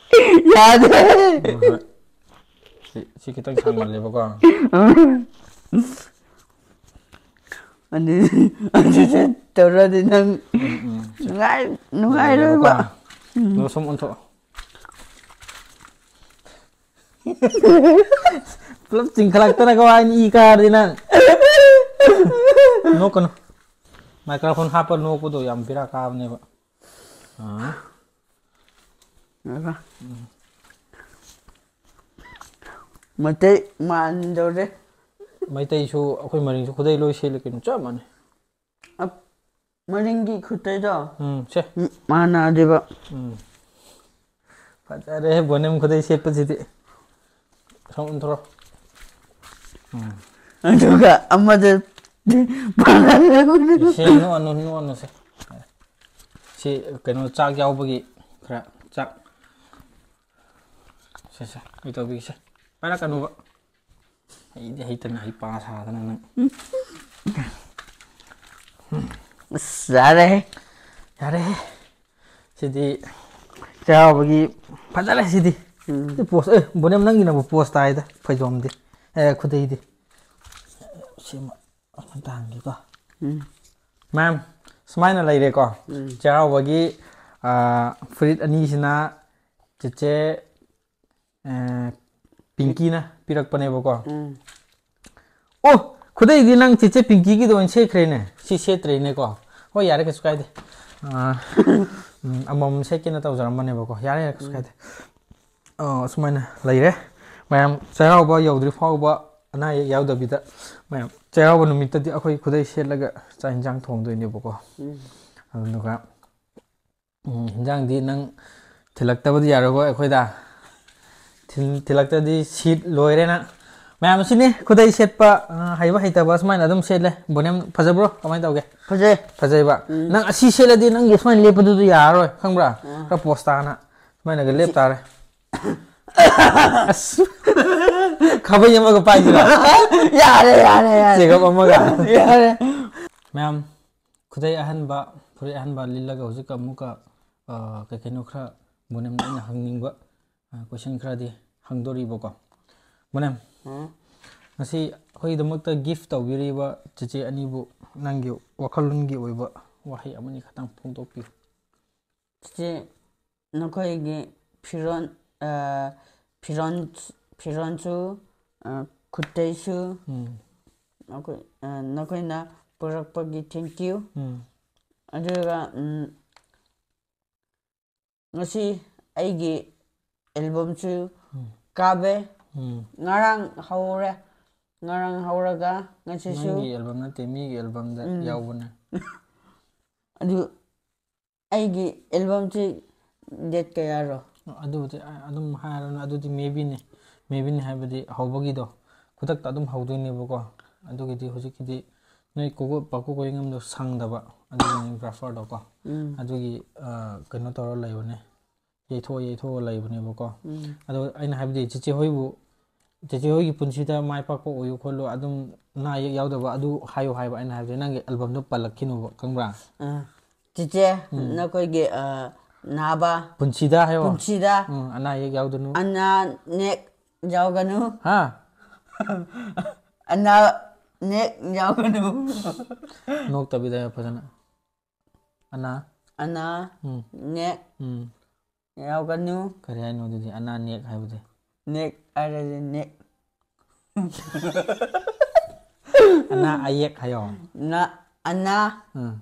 ꯌꯥꯗꯦ꯫ ꯁꯤ, ꯁꯤ ꯈꯤꯇꯪ ꯁꯥꯡꯃꯜꯂꯦꯕꯀꯣ. ꯑꯗꯨ ꯑꯗꯨꯗ ꯇꯧꯔꯗꯤ ꯅꯪ ꯅꯨꯡꯉꯥꯏ ꯅꯨꯡꯉꯥꯏꯔꯣꯏꯕ. ꯂꯣ ꯁꯨꯝ ꯑꯣꯟꯊꯣꯛꯑꯣ. ꯄꯨꯂꯞ ꯆꯤꯡꯈꯠꯂꯛꯇꯅꯀꯣ, ꯑꯩꯅ ꯏ ꯀꯥꯔꯗꯤ ꯅꯪ. ꯅꯣꯛꯀꯅꯨ. ꯃꯥꯏꯀ꯭ꯔꯣꯐꯣꯟ ꯍꯥꯞꯄ ꯅꯣꯛꯄꯗꯣ ꯌꯥꯝ ꯕꯦꯔꯥ ꯀꯥꯕꯅꯦꯕ. ꯑꯥ. ꯃꯩꯇꯩ ꯃꯥꯟꯗꯧꯔꯦ. ꯃꯩꯇꯩꯁꯨ ꯑꯩꯈꯣꯏ ꯃꯔꯤꯡꯁꯨ ꯈꯨꯗꯩ ꯂꯣꯏ ꯁꯦꯠꯂꯦ ꯀꯩꯅꯣ, ꯆꯞ ꯃꯥꯟꯅꯩ. ꯃꯅꯤꯡꯒꯤ ꯈꯨꯠꯇꯩꯗꯣ ꯎꯝ, ꯁꯦ. ꯃꯥꯟꯅꯗꯦꯕ. ꯎꯝ. ꯐꯖꯔꯦ ꯕꯣꯅꯦꯝ ꯈꯨꯗꯩ ꯁꯦꯠꯄꯁꯤꯗꯤ. ꯁꯣꯝ ꯑꯣꯟꯊꯣꯔꯛꯑꯣ. ꯎꯝ. ꯑꯗꯨꯒ ꯑꯃꯗ ꯁꯦ, ꯅꯣꯛꯑꯅꯨ, ꯅꯣꯛꯑꯅꯨ, ꯁꯦ. ꯁꯤ ꯀꯩꯅꯣ, ꯆꯥꯛ ꯌꯥꯎꯕꯒꯤ ꯈꯔ ꯆꯥꯛ. ꯁꯦ, ꯁꯦ, ꯑꯩ ꯇꯧꯕꯤꯒꯦꯁꯦ. ꯄꯥꯏꯔꯛꯀꯅꯨꯕ. ꯑꯩꯗꯤ ꯍꯩꯇꯅ ꯍꯩꯄꯥ ꯁꯥꯗꯅ ꯅꯪ. ꯑꯁ, ꯌꯥꯔꯦꯍꯦ. ꯌꯥꯔꯦꯍꯦ. ꯁꯤꯗꯤ ꯆꯩꯔꯥꯎꯕꯒꯤ ꯐꯖꯔꯦ ꯁꯤꯗꯤ. ꯎꯝ. ꯁꯤ ꯄꯣꯁ, ꯑꯦ, ꯕꯣꯅꯦꯝ ꯅꯪꯒꯤꯅꯕꯨ ꯄꯣꯁ ꯇꯥꯏꯗ, ꯐꯩꯖꯣꯝꯗꯤ, ꯑꯦ, ꯈꯨꯗꯩꯗꯤ. ꯁꯤꯃ ꯑꯝꯇ ꯍꯪꯒꯦꯀꯣ. ꯎꯝ. ꯃꯦꯝ, ꯁꯨꯃꯥꯏꯅ ꯂꯩꯔꯦꯀꯣ. ꯎꯝ. ꯆꯩꯔꯥꯎꯕꯒꯤ, ꯑ, ꯐꯨꯔꯤꯠ ꯑꯅꯤꯁꯤꯅ ꯆꯦꯆꯦ, ꯑ, ꯄꯤꯡꯀꯤꯅ ꯄꯤꯔꯛꯄꯅꯦꯕꯀꯣ. ꯎꯝ. ꯑꯣ, ꯈꯨꯗꯩꯗꯤ ꯅꯪ ꯆꯦꯆꯦ ꯄꯤꯡꯀꯤꯒꯤꯗꯣ ꯑꯣꯏꯅ ꯁꯦꯠꯈ꯭ꯔꯦꯅꯦ. ꯁꯤ ꯁꯦꯠꯇ꯭ꯔꯦꯅꯦꯀꯣ. ꯍꯣꯏ, ꯌꯥꯔꯦ, ꯀꯩꯁꯨ ꯀꯥꯏꯗꯦ. ꯑ, ꯎꯝ, ꯑꯃꯃꯝ ꯁꯦꯠꯀꯦꯅ ꯇꯧꯖꯔꯝꯕꯅꯦꯕꯀꯣ. ꯌꯥꯔꯦ, ꯌꯥꯔꯦ, ꯀꯩꯁꯨ ꯀꯥꯏꯗꯦ. ꯑ, ꯁꯨꯃꯥꯏꯅ ꯂꯩꯔꯦ. ꯃꯌꯥꯝ ꯆꯩꯔꯥꯎꯕ ꯌꯧꯗ꯭ꯔꯤ ꯐꯥꯎꯕ ꯑꯅꯥ ꯑꯌꯦꯛ ꯌꯥꯎꯗꯕꯤꯗ, ꯃꯌꯥꯝ ꯆꯩꯔꯥꯎꯕ ꯅꯨꯃꯤꯠꯇꯗꯤ ꯑꯩꯈꯣꯏ ꯈꯨꯗꯩ ꯁꯦꯠꯂꯒ ꯆꯥꯛ ꯌꯦꯟꯁꯥꯡ ꯊꯣꯡꯗꯣꯏꯅꯦꯕꯀꯣ. ꯎꯝ. ꯑꯗꯨꯗꯨꯒ, ꯎꯝ, ꯍꯤꯟꯖꯥꯡꯗꯤ ꯅꯪ ꯊꯤꯜꯂꯛꯇꯕꯗꯤ ꯌꯥꯔꯣꯏꯀꯣ ꯑꯩꯈꯣꯏꯗ. ꯊꯤꯟ-, ꯊꯤꯜꯂꯛꯇꯗꯤ ꯁꯤꯠ ꯂꯣꯏꯔꯦ ꯅꯪ. ꯃꯌꯥꯝ ꯑꯁꯤꯅꯤ ꯈꯨꯗꯩ ꯁꯦꯠꯄ, ꯑ, ꯍꯩꯕ ꯍꯩꯇꯕ ꯁꯨꯃꯥꯏꯅ ꯑꯗꯨꯝ ꯁꯦꯠꯂꯦ꯫ ꯕꯣꯅꯦꯝ, ꯐꯖꯕ꯭ꯔꯣ? ꯀꯃꯥꯏꯅ ꯇꯧꯒꯦ? ꯐꯖꯩ꯫ ꯐꯖꯩꯕ? ꯎꯝ꯫ ꯅꯪ ꯑꯁꯤ ꯁꯦꯠꯂꯗꯤ ꯅꯪꯒꯤ ꯁꯨꯃꯥꯏꯅ ꯂꯦꯞꯄꯗꯨꯗꯤ ꯌꯥꯔꯔꯣꯏ, ꯈꯪꯕ꯭ꯔꯥ? ꯑꯥ꯫ ꯈꯔ ꯄꯣꯁ ꯇꯥꯅ ꯁꯨꯃꯥꯏꯅꯒ ꯂꯦꯞ ꯇꯥꯔꯦ꯫ ꯑꯁ꯫ ꯈꯥꯕꯩ ꯑꯃꯒ ꯄꯥꯏꯁꯤꯔꯥ? ꯌꯥꯔꯦ, ꯌꯥꯔꯦ, ꯌꯥꯔꯦ꯫ ꯆꯦꯒꯞ ꯑꯃꯒ꯫ ꯌꯥꯔꯦ꯫ ꯃꯌꯥꯝ, ꯈꯨꯗꯩ ꯑꯍꯟꯕ, ꯐꯨꯔꯤꯠ ꯑꯍꯟꯕ ꯂꯤꯠꯂꯒ ꯍꯧꯖꯤꯛ ꯑꯃꯨꯛꯀ, ꯑ, ꯀꯩ ꯀꯩꯅꯣ ꯈꯔ ꯕꯣꯅꯦꯝꯗ ꯑꯩꯅ ꯍꯪꯅꯤꯡꯕ, ꯑ, ꯀꯣꯏꯁꯟ ꯈꯔꯗꯤ ꯍꯪꯗꯣꯔꯤꯕꯀꯣ꯫ ꯕꯣꯅꯦꯝ, ꯎꯝ꯫ ꯉꯁꯤ ꯑꯩꯈꯣꯏꯒꯤꯗꯃꯛꯇ ꯒꯤꯐ ꯇꯧꯕꯤꯔꯤꯕ ꯆꯤꯆꯦ ꯑꯅꯤꯕꯨ ꯅꯪꯒꯤ ꯋꯥꯈꯜꯂꯣꯟꯒꯤ ꯑꯣꯏꯕ ꯋꯥꯍꯩ ꯑꯃꯅꯤ ꯈꯛꯇꯪ ꯐꯣꯡꯗꯣꯛꯄꯤꯌꯨ꯫ ꯆꯤꯆꯦ, ꯅꯈꯣꯏꯒꯤ ꯐꯤꯔꯣꯟ, ꯑ, ꯐꯤꯔꯣꯟ, ꯐꯤꯔꯣꯟꯁꯨ, ꯑ, ꯈꯨꯠꯇꯩꯁꯨ, ꯎꯝ꯫ ꯅꯈꯣꯏ, ꯑ, ꯅꯈꯣꯏꯅ ꯄꯨꯔꯛꯄꯒꯤ thank you꯫ ꯎꯝ꯫ ꯑꯗꯨꯒ, ꯎꯝ, ꯉꯁꯤ ꯑꯩꯒꯤ ꯑꯦꯜꯕꯝꯁꯨ ꯎꯝ꯫ ꯀꯥꯞꯄꯦ꯫ ꯎꯝ꯫ ꯉꯔꯥꯡ ꯍꯧꯔꯦ꯫ ꯉꯔꯥꯡ ꯍꯧꯔꯒ ꯉꯁꯤꯁꯨ ꯅꯪꯒꯤ ꯑꯦꯜꯕꯝ ꯅꯠꯇꯦ, ꯃꯤꯒꯤ ꯑꯦꯜꯕꯝꯗ ꯎꯝ꯫ ꯌꯥꯎꯕꯅꯦ꯫ ꯑꯗꯨ ꯑꯩꯒꯤ ꯑꯦꯜꯕꯝꯁꯤ date ꯀꯌꯥꯔꯣ? ꯑꯗꯨꯕꯨꯗꯤ ꯑ-, ꯑꯗꯨꯝ ꯍꯥꯏꯔꯅꯨ, ꯑꯗꯨꯗꯤ maybeꯅꯦ꯫ Maybeꯅꯦ ꯍꯥꯏꯕꯗꯤ ꯍꯧꯕꯒꯤꯗꯣ, ꯈꯨꯗꯛꯇ ꯑꯗꯨꯝ ꯍꯧꯗꯣꯏꯅꯦꯕꯀꯣ꯫ ꯑꯗꯨꯒꯤꯗꯤ ꯍꯧꯖꯤꯛꯀꯤꯗꯤ ꯅꯣꯏ ꯀꯣꯀꯣ-, ꯄꯥꯀꯣ ꯀꯣꯔꯤꯉꯝꯗꯣ ꯁꯪꯗꯕ, ꯑꯗꯨꯒꯤꯅꯤ ꯒ꯭ꯔꯥꯐꯔꯗꯣꯀꯣ꯫ ꯎꯝ꯫ ꯑꯗꯨꯒꯤ, ꯑ, ꯀꯩꯅꯣ ꯇꯧꯔ ꯂꯩꯕꯅꯦ, ꯌꯩꯊꯣꯛꯑ ꯌꯩꯊꯣꯛꯑ ꯂꯩꯕꯅꯦꯕꯀꯣ꯫ ꯎꯝ꯫ ꯑꯗꯣ ꯑꯩꯅ ꯍꯥꯏꯕꯗꯤ ꯆꯤꯆꯦ ꯍꯣꯏꯕꯨ, ꯆꯤꯆꯦ ꯍꯣꯏꯒꯤ ꯄꯨꯟꯁꯤꯗ ꯃꯥꯏ ꯄꯥꯛꯄ ꯑꯣꯏꯌꯨ ꯈꯣꯠꯂꯨ, ꯑꯗꯨꯝ ꯑꯅꯥ ꯑꯌꯦꯛ ꯌꯥꯎꯗꯕ ꯑꯗꯨ ꯍꯥꯏꯌꯨ ꯍꯥꯏꯕ ꯑꯩꯅ ꯍꯥꯏꯕꯗꯤ, ꯅꯪꯒꯤ ꯑꯦꯜꯕꯝꯗꯣ ꯄꯜꯂꯛꯈꯤꯅꯣꯕ, ꯈꯪꯕ꯭ꯔꯥ? ꯑ, ꯆꯤꯆꯦ, ꯎꯝ꯫ ꯅꯈꯣꯏꯒꯤ, ꯑ, ꯅꯥꯕ ꯄꯨꯟꯁꯤꯗ ꯍꯥꯏꯌꯣ꯫ ꯄꯨꯟꯁꯤꯗ ꯎꯝ, ꯑꯅꯥ ꯑꯌꯦꯛ ꯌꯥꯎꯗꯅꯨ꯫ ꯑꯅꯥ ꯅꯦꯛ ꯌꯥꯎꯒꯅꯨ꯫ ꯍꯥ? ꯑꯅꯥ ꯅꯦꯛ ꯌꯥꯎꯒꯅꯨ꯫ ꯅꯣꯛꯇꯕꯤꯗ ꯍꯥꯏꯌꯣ ꯐꯖꯅ꯫ ꯑꯅꯥ꯫ ꯑꯅꯥ ꯎꯝ꯫ ꯅꯦꯛ ꯎꯝ꯫ ꯌꯥꯎꯒꯅꯨ꯫ ꯀꯔꯤ ꯍꯥꯏꯅꯣ ꯑꯗꯨꯗꯤ? ꯑꯅꯥ ꯅꯦꯛ ꯍꯥꯏꯕꯗꯤ? ꯅꯦꯛ ꯍꯥꯏꯔꯗꯤ ꯅꯦꯛ꯫ ꯑꯅꯥ ꯑꯌꯦꯛ ꯍꯥꯏꯌꯣ꯫ ꯅ-, ꯑꯅꯥ ꯎꯝ꯫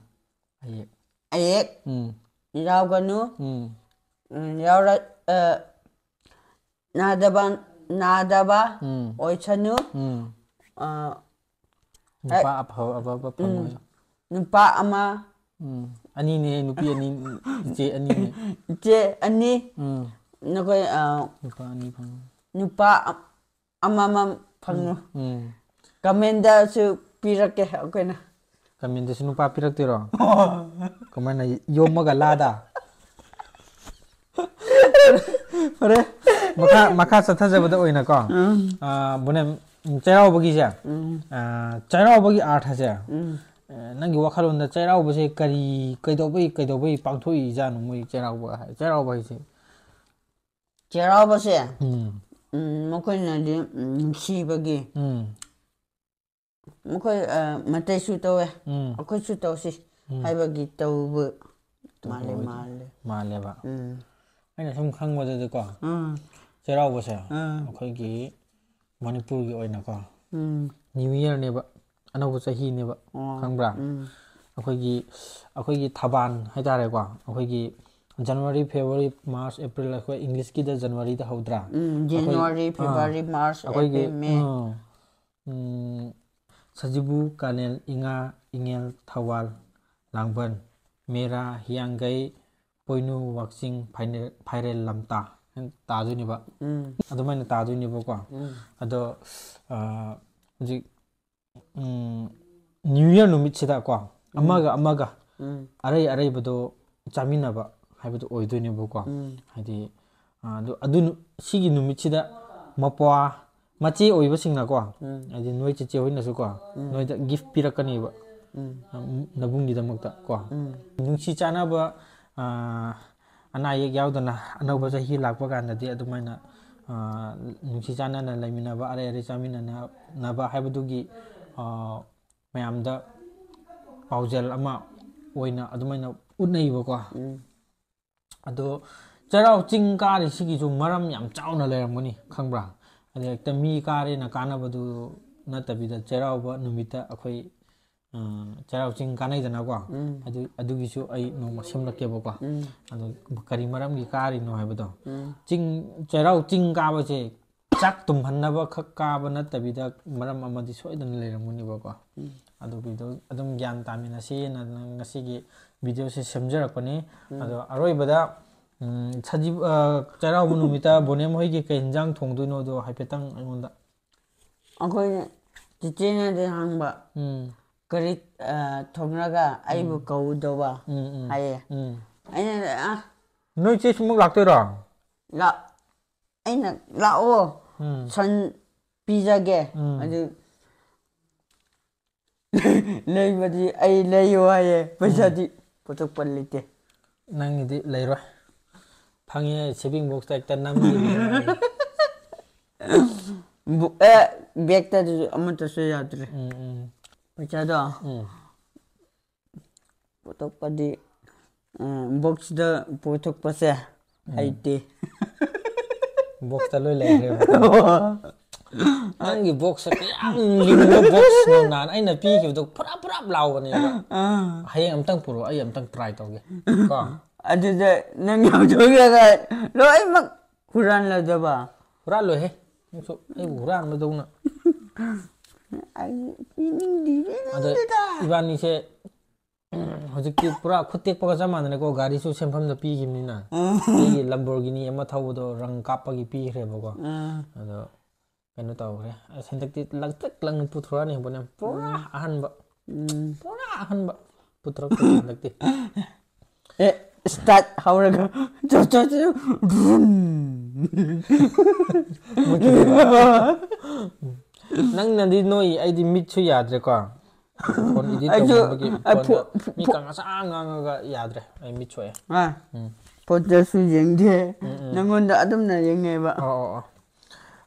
ꯑꯌꯦꯛ꯫ ꯑꯌꯦꯛ ꯎꯝ꯫ ꯌꯥꯎꯒꯅꯨ꯫ ꯎꯝ꯫ ꯎꯝ, ꯌꯥꯎꯔ-, ꯑ, ꯅꯥꯗꯕ, ꯅꯥꯗꯕ ꯎꯝ꯫ ꯑꯣꯏꯁꯅꯨ꯫ ꯎꯝ꯫ ꯑ, ꯅꯨꯄꯥ ꯑꯐ-, ꯑꯐꯕ ꯎꯝ꯫ ꯐꯪꯉꯣꯏ꯫ ꯅꯨꯄꯥ ꯑꯃ꯫ ꯎꯝ꯫ ꯑꯅꯤꯅꯦ, ꯅꯨꯄꯤ ꯑꯅꯤ, ꯏꯆꯦ ꯑꯅꯤꯅꯦ꯫ ꯏꯆꯦ ꯑꯅꯤ꯫ ꯎꯝ꯫ ꯅꯈꯣꯏ, ꯑ, ꯅꯨꯄꯥ ꯑꯅꯤ ꯐꯪꯉꯣꯏ꯫ ꯅꯨꯄꯥ ꯑ-, ꯑꯃꯃꯝ ꯐꯪꯉꯨ꯫ ꯎꯝ ꯀꯃꯦꯟꯗꯁꯨ ꯄꯤꯔꯛꯀꯦ ꯑꯩꯈꯣꯏꯅ꯫ ꯀꯃꯦꯟꯗꯁꯨ ꯅꯨꯄꯥ ꯄꯤꯔꯛꯇꯣꯏꯔꯣ? ꯀꯃꯥꯏꯅ, ꯌꯣꯝꯃꯒ ꯂꯥꯗ? ꯐꯔꯦ, ꯃꯈꯥ ꯃꯈꯥ ꯆꯠꯊꯖꯕꯗ ꯑꯣꯏꯅꯀꯣ, ꯎꯝ ꯑꯥ, ꯕꯣꯅꯦꯝ, ꯎꯝ, ꯆꯩꯔꯥꯎꯕꯒꯤꯁꯦ, ꯎꯝ ꯑꯥ, ꯆꯩꯔꯥꯎꯕꯒꯤ ꯑꯥꯔꯊꯁꯦ, ꯎꯝ ꯑꯥ, ꯅꯪꯒꯤ ꯋꯥꯈꯜꯂꯣꯟꯗ ꯆꯩꯔꯥꯎꯕꯁꯦ ꯀꯔꯤ, ꯀꯩꯗꯧꯕꯩ ꯀꯩꯗꯧꯕꯩ ꯄꯥꯡꯊꯣꯛꯏꯖꯥꯠꯅꯣ ꯃꯣꯏ ꯆꯩꯔꯥꯎꯕ ꯍꯥꯏ, ꯆꯩꯔꯥꯎꯕ ꯍꯥꯏꯁꯦ? ꯆꯩꯔꯥꯎꯕꯁꯦ, ꯎꯝ ꯎꯝ, ꯃꯈꯣꯏꯅꯗꯤ, ꯎꯝ, ꯅꯨꯡꯁꯤꯕꯒꯤ, ꯎꯝ ꯃꯈꯣꯏ, ꯑ, ꯃꯇꯩꯁꯨ ꯇꯧꯋꯦ, ꯎꯝ ꯑꯩꯈꯣꯏꯁꯨ ꯇꯧꯁꯤ ꯎꯝ ꯍꯥꯏꯕꯒꯤ ꯇꯧꯕ ꯃꯥꯜꯂꯦ꯫ ꯑꯣꯏꯗꯣꯏꯅꯤ꯫ ꯃꯥꯜꯂꯦ꯫ ꯃꯥꯜꯂꯦꯕ꯫ ꯎꯝ ꯑꯩꯅ ꯁꯨꯝ ꯈꯪꯕꯗꯗꯤꯀꯣ, ꯎꯝ ꯆꯩꯔꯥꯎꯕꯁꯦ ꯎꯝ ꯑꯩꯈꯣꯏꯒꯤ ꯃꯅꯤꯄꯨꯔꯒꯤ ꯑꯣꯏꯅꯀꯣ, ꯎꯝ ꯅ꯭ꯌꯨ ꯏꯌꯔꯅꯦꯕ, ꯑꯅꯧꯕ ꯆꯍꯤꯅꯦꯕ, ꯑꯣ, ꯈꯪꯕ꯭ꯔꯥ? ꯎꯝ ꯑꯩꯈꯣꯏꯒꯤ, ꯑꯩꯈꯣꯏꯒꯤ ꯊꯥꯕꯥꯟ ꯍꯥꯏꯇꯥꯔꯦꯀꯣ, ꯑꯩꯈꯣꯏꯒꯤ ꯖꯅꯋꯥꯔꯤ, ꯐꯦꯕ꯭ꯔꯨꯋꯥꯔꯤ, ꯃꯥꯔꯆ, ꯑꯦꯄ꯭ꯔꯤꯜ, ꯑꯩꯈꯣꯏ ꯏꯪꯂꯤꯁꯀꯤꯗ ꯖꯅꯋꯥꯔꯤꯗ ꯍꯧꯗ꯭ꯔꯥ? ꯎꯝ ꯑꯩꯈꯣꯏ- ꯖꯅꯋꯥꯔꯤ, ꯑꯥ, ꯐꯦꯕ꯭ꯔꯨꯋꯥꯔꯤ, ꯃꯥꯔꯆ, ꯑꯩꯈꯣꯏꯒꯤ ꯑꯦꯄ꯭ꯔꯤꯜ, ꯃꯦ꯫ ꯑꯥ, ꯎꯝ, ꯁꯖꯤꯕꯨ, ꯀꯥꯂꯦꯟ, ꯏꯉꯥ, ꯏꯉꯦꯜ, ꯊꯧꯋꯥꯜ, ꯂꯥꯡꯕꯟ, ꯃꯦꯔꯥ, ꯍꯤꯌꯥꯡꯒꯩ, ꯄꯣꯏꯅꯨ, ꯋꯥꯛꯆꯤꯡ, ꯐꯥꯏꯅꯦ- ꯐꯥꯏꯔꯦꯜ, ꯂꯝꯇꯥ ꯍꯥꯏꯅ ꯇꯥꯗꯣꯏꯅꯦꯕ꯫ ꯎꯝ ꯑꯗꯨꯃꯥꯏꯅ ꯇꯥꯗꯣꯏꯅꯦꯕꯀꯣ꯫ ꯎꯝ ꯑꯗꯣ, ꯑꯥ, ꯍꯧꯖꯤꯛ, ꯎꯝ, ꯅ꯭ꯌꯨ ꯏꯌꯔ ꯅꯨꯃꯤꯠꯁꯤꯗꯀꯣ, ꯑꯃꯒ ꯑꯃꯒ ꯎꯝ ꯑꯔꯩ ꯑꯔꯩꯕꯗꯣ ꯆꯥꯃꯤꯟꯅꯕ ꯍꯥꯏꯕꯗꯣ ꯑꯣꯏꯗꯣꯏꯅꯦꯕꯀꯣ꯫ ꯎꯝ ꯍꯥꯏꯗꯤ, ꯑꯥ, ꯑꯗꯨ, ꯑꯗꯨ ꯅꯨ- ꯁꯤꯒꯤ ꯅꯨꯃꯤꯠꯁꯤꯗ ꯃꯄ꯭ꯋꯥ ꯃꯆꯦ ꯑꯣꯏꯕꯁꯤꯡꯅꯀꯣ, ꯎꯝ ꯍꯥꯏꯗꯤ ꯅꯣꯏ ꯆꯦꯆꯦ ꯍꯣꯏꯅꯁꯨꯀꯣ, ꯅꯣꯏꯗ ꯒꯤꯐ ꯄꯤꯔꯛꯀꯅꯦꯕ, ꯎꯝ ꯎꯝ, ꯅꯕꯨꯡꯒꯤꯗꯃꯛꯇ ꯀꯣ꯫ ꯎꯝ ꯅꯨꯡꯁꯤ ꯆꯥꯟꯅꯕ, ꯑꯥ, ꯑꯅꯥ ꯑꯌꯦꯛ ꯌꯥꯎꯗꯅ ꯑꯅꯧꯕ ꯆꯍꯤ ꯂꯥꯛꯄ ꯀꯥꯟꯗꯗꯤ ꯑꯗꯨꯃꯥꯏꯅ, ꯑꯥ, ꯅꯨꯡꯁꯤ ꯆꯥꯟꯅꯅ ꯂꯩꯃꯤꯟꯅꯕ, ꯑꯔꯩ ꯑꯔꯩ ꯆꯥꯃꯤꯟꯅꯅꯕ ꯍꯥꯏꯕꯗꯨꯒꯤ, ꯑꯥ, ꯃꯌꯥꯝꯗ ꯄꯥꯎꯖꯦꯜ ꯑꯃ ꯑꯣꯏꯅ ꯑꯗꯨꯃꯥꯏꯅ ꯎꯠꯅꯩꯕꯀꯣ꯫ ꯎꯝ ꯑꯗꯣ ꯆꯩꯔꯥꯎ ꯆꯤꯡ ꯀꯥꯔꯤꯁꯤꯒꯤꯁꯨ ꯃꯔꯝ ꯌꯥꯝ ꯆꯥꯎꯅ ꯂꯩꯔꯝꯒꯅꯤ, ꯈꯪꯕ꯭ꯔꯥ? ꯍꯥꯏꯗꯤ ꯍꯦꯛꯇ ꯃꯤ ꯀꯥꯔꯦꯅ ꯀꯥꯟꯅꯕꯗꯨ ꯅꯠꯇꯕꯤꯗ, ꯆꯩꯔꯥꯎꯕ ꯅꯨꯃꯤꯠꯇ ꯑꯩꯈꯣꯏ, ꯑ, ꯆꯩꯔꯥꯎ ꯆꯤꯡ ꯀꯥꯟꯅꯩꯗꯅꯀꯣ꯫ ꯎꯝ ꯑꯗꯨ, ꯑꯗꯨꯒꯤꯁꯨ ꯑꯩ ꯅꯣꯡꯃ ꯁꯦꯝꯂꯛꯀꯦꯕꯀꯣ꯫ ꯎꯝ ꯑꯗꯣ ꯀꯔꯤ ꯃꯔꯝꯒꯤ ꯀꯥꯔꯤꯅꯣ ꯍꯥꯏꯕꯗꯣ꯫ ꯎꯝ ꯆꯤꯡ, ꯆꯩꯔꯥꯎ ꯆꯤꯡ ꯀꯥꯕꯁꯦ ꯆꯥꯛ ꯇꯨꯝꯍꯟꯅꯕ ꯈꯛ ꯀꯥꯕ ꯅꯠꯇꯕꯤꯗ, ꯃꯔꯝ ꯑꯃꯗꯤ ꯁꯣꯏꯗꯅ ꯂꯩꯔꯝꯒꯅꯤꯕꯀꯣ꯫ ꯎꯝ ꯑꯗꯨꯒꯤꯗꯣ ꯑꯗꯨꯝ ꯒ꯭ꯌꯥꯟ ꯇꯥꯃꯤꯟꯅꯁꯤꯅ ꯉꯁꯤꯒꯤ ꯚꯤꯗꯤꯑꯣꯁꯦ ꯁꯦꯝꯖꯔꯛꯄꯅꯤ꯫ ꯑꯗꯣ ꯑꯔꯣꯏꯕꯗ ꯎꯝ, ꯁꯖꯤꯕꯨ, ꯑ, ꯆꯩꯔꯥꯎꯕ ꯅꯨꯃꯤꯠꯇ ꯕꯣꯅꯦꯝ ꯍꯣꯏꯒꯤ ꯀꯩ ꯏꯟꯖꯥꯡ ꯊꯣꯡꯗꯣꯏꯅꯣꯗꯣ ꯍꯥꯏꯐꯦꯠꯇꯪ ꯑꯩꯉꯣꯟꯗ꯫ ꯑꯩꯈꯣꯏꯅ ꯆꯤꯆꯦꯅꯗꯤ ꯍꯪꯕ, ꯎꯝ, ꯀꯔꯤ ꯑ, ꯊꯣꯡꯂꯒ ꯑꯩꯕꯨ ꯀꯧꯗꯧꯕ ꯎꯝ, ꯎꯝ, ꯍꯥꯏꯌꯦ꯫ ꯎꯝ꯫ ꯑꯩꯅ, "ꯑ, ꯅꯣꯏ ꯆꯦ ꯁꯨꯃꯨꯛ ꯂꯥꯛꯇꯣꯏꯔꯣ? ꯂꯥꯛ-, ꯑꯩꯅ, ꯂꯥꯛꯑꯣ, ꯎꯝ, ꯁꯟ ꯄꯤꯖꯒꯦ꯫ ꯎꯝ꯫ ꯑꯗꯨ ꯂꯩꯕꯗꯤ ꯑꯩ ꯂꯩꯌꯣ ꯍꯥꯏꯌꯦ, ꯄꯩꯁꯥꯗꯤ ꯄꯨꯊꯣꯛꯄ ꯂꯩꯇꯦ꯫ ꯅꯪꯒꯤꯗꯤ ꯂꯩꯔꯣꯏ꯫ ꯐꯪꯉꯦ, ꯁꯦꯚꯤꯡ ꯕꯣꯛꯁꯇ ꯍꯦꯛꯇ ꯅꯝꯈꯤꯕꯅꯦ꯫ ꯕꯨ-, ꯑꯦ, ꯕꯦꯛꯇ ꯑꯗꯨꯁꯨ ꯑꯃꯠꯇꯁꯨ ꯌꯥꯗ꯭ꯔꯦ꯫ ꯎꯝ, ꯎꯝ, ꯄꯩꯁꯥꯗꯣ ꯎꯝ꯫ ꯄꯨꯊꯣꯛꯄꯗꯤ, ꯑ, ꯕꯣꯛꯁꯇ ꯄꯨꯊꯣꯛꯄꯁꯦ ꯍꯩꯇꯦ꯫ ꯕꯣꯛꯁꯇ ꯂꯣꯏ ꯂꯩꯈ꯭ꯔꯦꯕ꯫ ꯅꯪꯒꯤ ꯕꯣꯛꯁꯁꯦ ꯀꯌꯥꯝ ꯂꯤꯡꯕ ꯕꯣꯛꯁꯅꯣ, ꯅꯍꯥꯟ ꯑꯩꯅ ꯄꯤꯈꯤꯕꯗꯣ ꯐꯨꯔꯥꯞ ꯐꯨꯔꯥꯞ ꯂꯥꯎꯕꯅꯦꯕ꯫ ꯑꯥ꯫ ꯍꯌꯦꯡ ꯑꯝꯇꯪ ꯄꯨꯔꯛꯑꯣ, ꯑꯩ ꯑꯝꯇꯪ ꯇ꯭ꯔꯥꯏ ꯇꯧꯒꯦ ꯀꯣ꯫ ꯑꯗꯨꯗ ꯅꯪ ꯌꯥꯎꯊꯣꯛꯈ꯭ꯔꯒ ꯂꯣꯏꯅꯃꯛ ꯍꯨꯔꯥꯟꯂꯗꯕ꯫ ꯍꯨꯔꯥꯜꯂꯣꯏꯍꯦ, ꯅꯪꯁꯨ ꯑꯩꯕꯨ ꯍꯨꯔꯥꯟꯕꯗꯧꯅ꯫ ꯑꯩ ꯄꯤꯅꯤꯡꯗꯦ, ꯑꯗ ꯄꯤꯅꯤꯡꯗꯦꯗ꯫ ꯏꯕꯥꯅꯤꯁꯦ ꯍꯧꯖꯤꯛꯇꯤ ꯄꯨꯔꯥ ꯈꯨꯠ ꯇꯦꯛꯄꯒ ꯆꯞ ꯃꯥꯟꯅꯔꯦꯀꯣ, ꯒꯥꯔꯤꯁꯨ ꯁꯦꯝꯐꯝꯗ ꯄꯤꯈꯤꯕꯅꯤꯅ꯫ ꯑꯩꯒꯤ ꯂꯝꯕꯣꯔꯒꯤꯅꯤ ꯑꯃ ꯊꯧꯕꯗꯣ ꯔꯪ ꯀꯥꯞꯄꯒꯤ ꯄꯤꯈ꯭ꯔꯦꯕꯀꯣ꯫ ꯑꯥ꯫ ꯑꯗꯣ ꯀꯩꯅꯣ ꯇꯧꯈ꯭ꯔꯦ꯫ ꯑꯁ, ꯍꯟꯗꯛꯇꯤ ꯂꯪꯇ꯭ꯔꯤꯛ ꯂꯪꯅ ꯄꯨꯊꯣꯔꯛꯑꯅꯤ ꯍꯣꯔꯦꯟ, ꯄꯨꯔꯥ ꯑꯍꯟꯕ, ꯎꯝ꯫ ꯄꯨꯔꯥ ꯑꯍꯟꯕ ꯄꯨꯊꯣꯔꯛꯇꯣꯏꯅꯦ ꯍꯟꯗꯛꯇꯤ꯫ ꯑꯦ, ꯁ꯭ꯇꯥꯔꯠ ꯍꯧꯔꯒ ꯆꯣ, ꯆꯣ, ꯆꯣ, ꯚ꯭ꯔꯨꯝ꯫ ꯅꯪꯅꯗꯤ ꯅꯣꯏ, ꯑꯩꯗꯤ ꯃꯤꯠꯁꯨ ꯌꯥꯗ꯭ꯔꯦꯀꯣ꯫ ꯐꯣꯟ ꯏꯗꯤꯠ ꯑꯩꯁꯨ, ꯇꯧꯃꯟꯕꯒꯤ ꯑ, ꯐꯣꯟꯗ ꯐꯣ-, ꯐꯣ-, ꯃꯤ ꯀꯪꯉꯁꯥꯡ ꯉꯥꯡꯉꯒ ꯌꯥꯗ꯭ꯔꯦ, ꯑꯩ ꯃꯤꯠ ꯁꯣꯛꯑꯦ꯫ ꯑꯥ, ꯎꯝ꯫ ꯐꯣꯟꯗꯁꯨ ꯌꯦꯡꯗꯦ, ꯎꯝ, ꯎꯝ꯫ ꯅꯪꯉꯣꯟꯗ ꯑꯗꯨꯝꯅ ꯌꯦꯡꯉꯦꯕ꯫ ꯑꯣ, ꯑꯣ, ꯑꯣ꯫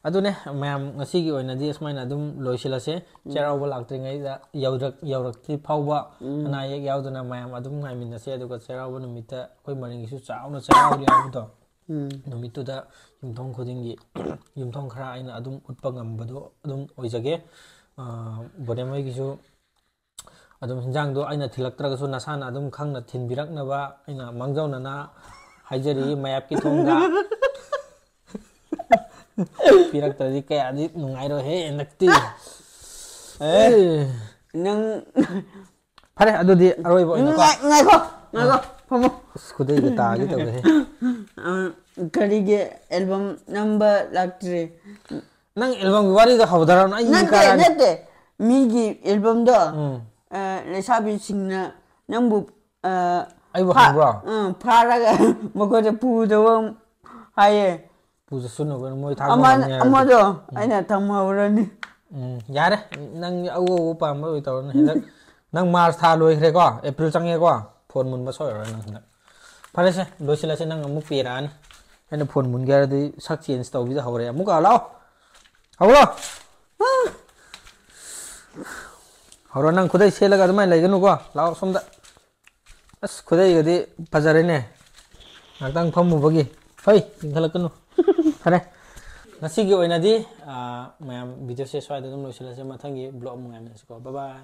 ꯑꯗꯨꯅꯦ ꯃꯌꯥꯝ, ꯉꯁꯤꯒꯤ ꯑꯣꯏꯅꯗꯤ ꯑꯁꯨꯃꯥꯏꯅ ꯑꯗꯨꯝ ꯂꯣꯏꯁꯤꯜꯂꯁꯦ꯫ ꯆꯩꯔꯥꯎꯕ ꯂꯥꯛꯇ꯭ꯔꯤꯉꯩꯗ, ꯌꯧꯔꯛ-, ꯌꯧꯔꯛꯇ꯭ꯔꯤ ꯐꯥꯎꯕ ꯑꯅꯥ ꯑꯌꯦꯛ ꯌꯥꯎꯗꯅ ꯃꯌꯥꯝ ꯑꯗꯨꯝ ꯉꯥꯏꯃꯤꯟꯅꯁꯦ꯫ ꯑꯗꯨꯒ ꯆꯩꯔꯥꯎꯕ ꯅꯨꯃꯤꯠꯇ ꯑꯩꯈꯣꯏ ꯃꯔꯤꯡꯒꯤꯁꯨ ꯆꯥꯎꯅ ꯆꯩꯔꯥꯎꯕ ꯍꯥꯏꯕꯗꯣ, ꯎꯝ꯫ ꯅꯨꯃꯤꯠꯇꯨꯗ ꯌꯨꯝꯊꯣꯡ ꯈꯨꯗꯤꯡꯒꯤ, ꯌꯨꯝꯊꯣꯡ ꯈꯔ ꯑꯩꯅ ꯑꯗꯨꯝ ꯎꯠꯄ ꯉꯝꯕꯗꯣ ꯑꯗꯨꯝ ꯑꯣꯏꯖꯒꯦ꯫ ꯑ, ꯕꯣꯅꯦꯝ ꯍꯣꯏꯒꯤꯁꯨ ꯑꯗꯨꯝ ꯍꯤꯟꯖꯥꯡꯗꯣ ꯑꯩꯅ ꯊꯤꯜꯂꯛꯇ꯭ꯔꯒꯁꯨ ꯅꯁꯥꯅ ꯑꯗꯨꯝ ꯈꯪꯅ ꯊꯤꯟꯕꯤꯔꯛꯅꯕ ꯑꯩꯅ ꯃꯥꯡꯖꯧꯅꯅ ꯍꯥꯏꯖꯔꯤ ꯃꯌꯥꯝꯒꯤ ꯊꯣꯡꯗ꯫ ꯄꯤꯔꯛꯇ꯭ꯔꯗꯤ ꯀꯌꯥꯗꯤ ꯅꯨꯡꯉꯥꯏꯔꯣꯏꯍꯦ ꯍꯟꯗꯛꯇꯤ꯫ ꯑꯦ, ꯅꯪ ꯐꯔꯦ, ꯑꯗꯨꯗꯤ ꯑꯔꯣꯏꯕ ꯑꯣꯏꯅꯀꯣ꯫ ꯉꯥꯏ-, ꯉꯥꯏꯈꯣ, ꯉꯥꯏꯈꯣ꯫ ꯑꯃ ꯑꯁ ꯈꯨꯗꯩꯒ ꯇꯥꯒꯦ ꯇꯧꯋꯦ꯫ ꯑ, ꯀꯔꯤꯒꯤ ꯑꯦꯜꯕꯝ ꯅꯝꯕ ꯂꯥꯛꯇ꯭ꯔꯤ? ꯅꯪ ꯑꯦꯜꯕꯝꯒꯤ ꯋꯥꯔꯤꯗꯣ ꯍꯧꯗꯔꯣ꯫ ꯑꯩ ꯅꯠꯇꯦ ꯀꯥꯔꯛꯑꯅꯤ꯫ ꯅꯠꯇꯦ ꯃꯤꯒꯤ ꯑꯦꯜꯕꯝꯗꯣ ꯎꯝ ꯑ, ꯂꯩꯁꯥꯕꯤꯁꯤꯡꯅ ꯅꯪꯕꯨ ꯑ, ꯑꯩꯕꯨ ꯐꯥ- ꯍꯪꯕ꯭ꯔꯣ? ꯑ, ꯐꯥꯔꯒ ꯃꯈꯣꯏꯗ ꯄꯨꯗꯕ ꯍꯥꯏꯌꯦ꯫ ꯄꯨꯖꯁꯅꯨ ꯀꯩꯅꯣ, ꯃꯣꯏ ꯊꯥꯛꯄ ꯑꯃ ꯉꯝꯅꯤ ꯍꯥꯏꯔꯗꯤ꯫ ꯑꯃꯗꯣ ꯑꯩꯅ ꯊꯝꯍꯧꯔꯅꯤ꯫ ꯎꯝ ꯌꯥꯔꯦ꯫ ꯅꯪ ꯑꯎ ꯑꯎ ꯄꯥꯝꯕ ꯑꯣꯏ ꯇꯧꯔꯅꯤ ꯍꯟꯗꯛ꯫ ꯅꯪ ꯃꯥꯔꯆ ꯊꯥ ꯂꯣꯏꯈ꯭ꯔꯦꯀꯣ, ꯑꯦꯄ꯭ꯔꯤꯜ ꯆꯪꯉꯦꯀꯣ꯫ ꯐꯣꯟ ꯃꯨꯟꯕ ꯁꯣꯏꯔꯔꯣꯏ ꯅꯪ ꯍꯟꯗꯛ꯫ ꯐꯔꯦꯁꯦ, ꯂꯣꯏꯁꯤꯜꯂꯁꯦ꯫ ꯅꯪ ꯑꯃꯨꯛ ꯄꯦꯔꯛꯑꯅꯤ꯫ ꯑꯩꯅ ꯐꯣꯟ ꯃꯨꯟꯒꯦ ꯍꯥꯏꯔꯗꯤ ꯁꯛ ꯆꯦꯟꯖ ꯇꯧꯕꯤꯗ ꯍꯧꯔꯦ꯫ ꯑꯃꯨꯛꯀ ꯂꯥꯛꯑꯣ꯫ ꯍꯧꯔꯣ꯫ ꯍꯧꯔꯣ, ꯅꯪ ꯈꯨꯗꯩ ꯁꯦꯠꯂꯒ ꯑꯗꯨꯃꯥꯏꯅ ꯂꯩꯒꯅꯨꯀꯣ꯫ ꯂꯥꯛꯑꯣ ꯁꯣꯝꯗ꯫ ꯑꯁ ꯈꯨꯗꯩꯒꯗꯤ ꯐꯖꯔꯦꯅꯦ꯫ ꯉꯥꯛꯇꯪ ꯐꯝꯃꯨꯕꯒꯤ꯫ ꯍꯩ, ꯆꯤꯡꯈꯠꯂꯛꯀꯅꯨ꯫ ꯐꯔꯦ꯫ ꯉꯁꯤꯒꯤ ꯑꯣꯏꯅꯗꯤ ꯑꯥ, ꯃꯌꯥꯝ ꯚꯤꯗꯤꯑꯣꯁꯦ ꯁ꯭ꯋꯥꯏꯗ ꯑꯗꯨꯝ ꯂꯣꯏꯁꯤꯜꯂꯁꯦ꯫ ꯃꯊꯪꯒꯤ ꯕ꯭ꯂꯣꯒ ꯑꯃꯨꯛ ꯉꯥꯏꯃꯤꯟꯅꯁꯤꯀꯣ꯫ ꯕꯥꯏ ꯕꯥꯏ꯫